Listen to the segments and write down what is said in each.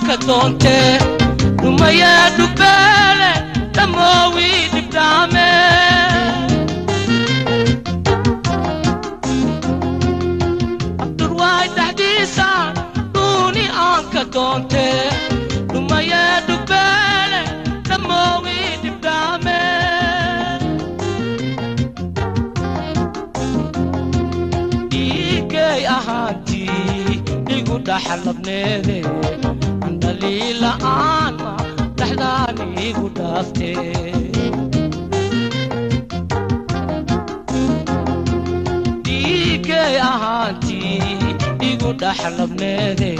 Ka doonte dhumaya dhubeele dhamoowi dhibdhaame abdurwaay dhexdiisa dhuuni aan ka doonte dhumaya dhubeele dhamoowi dhibdhaame dhiigay ahaantii igu dhaxlabneede andhaliila'aan ma dhexdaan igu dhaafte dhiigay ahaantii igu dhaxlabneede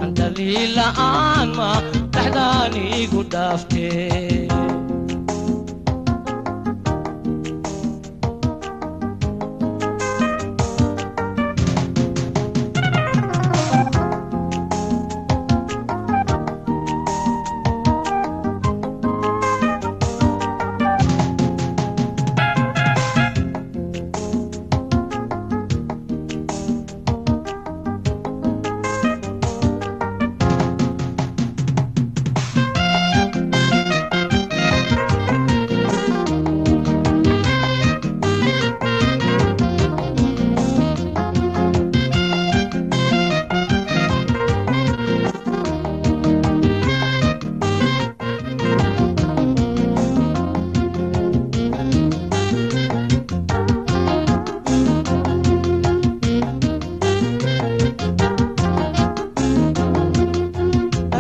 andhaliila'aan ma dhexdaan igu dhaafte.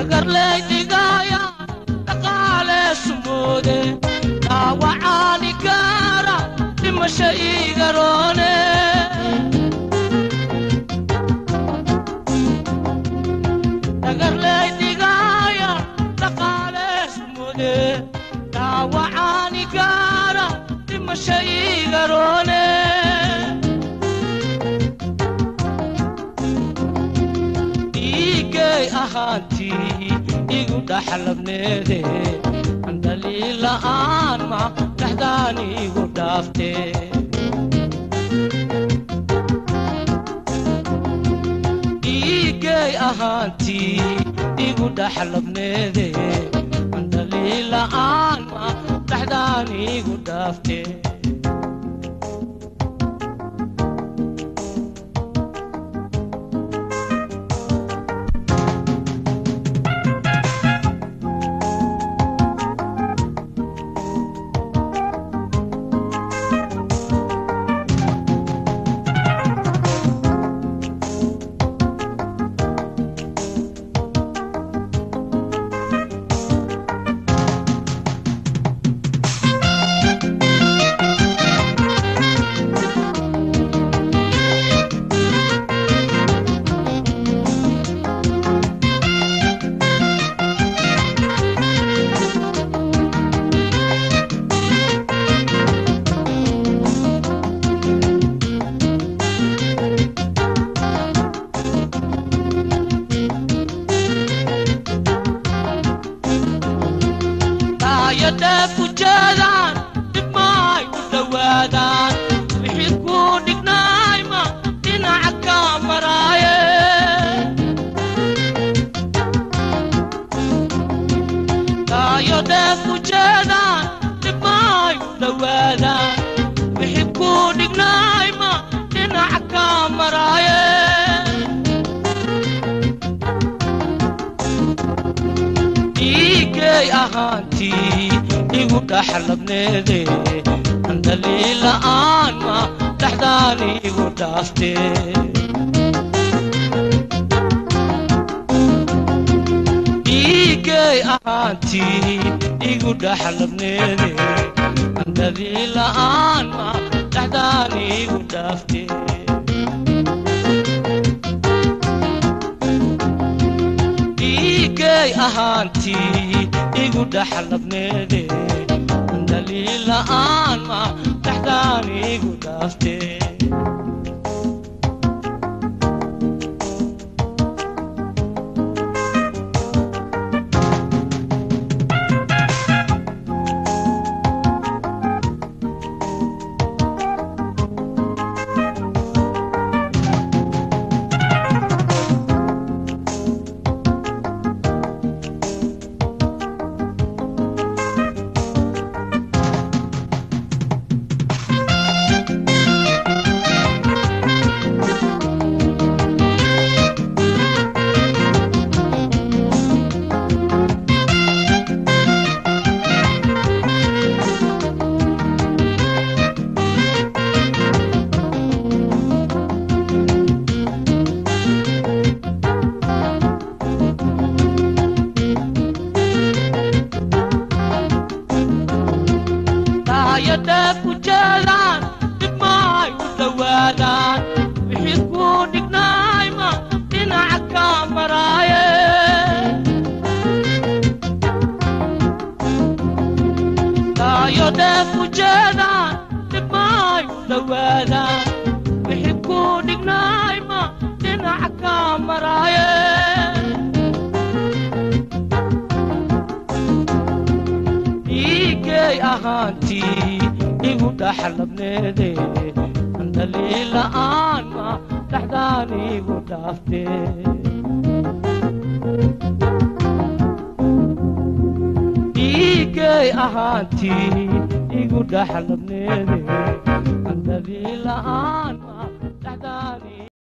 Agarleydigaya dhaqaale sumuude dhaawacaani gaara dhimasho igaroone dhagarleydigaya dhaqaale sumuude dhaawacaani gaara dhimasho igaroone dhiigay ahaantii igu dhaxlabneede andhaliila'aan ma dhexdaan igu dhaafte dhiigay ahaantii igu dhaxlabneede andhaliila'aan ma dhexdaan igu dhaafte. Taayadee ku jeedaan dhibmaay ku dhowaadaan wixii ku dhignaayma dhinaca ka maraaye taayadee ku jeedaan dhibmaay ku dhowaadaan wixii ku dhignaayma dhinaca ka maraaye dhiigay ahaantii igu dhaxlabneede andhaliila'aan ma dhexdaan igu dhaafte dhiigay ahaantii igu dhaxlabneede andhaliila'aan ma dhexdaan igu dhaafte dhiigay ahaantii igu dhaxlabneede andhaliila'aan ma dhexdaan igu dhaafte. Dhawaada wixii ku dhignaayma dhinac ka maraaye. Dhiiggay ahaantii igu dhaxlabneede, andaliila'aan ma dhaxdaan igu dhaafte. Dhiiggay ahaantii igu dhaxlabneede, andaliila'aan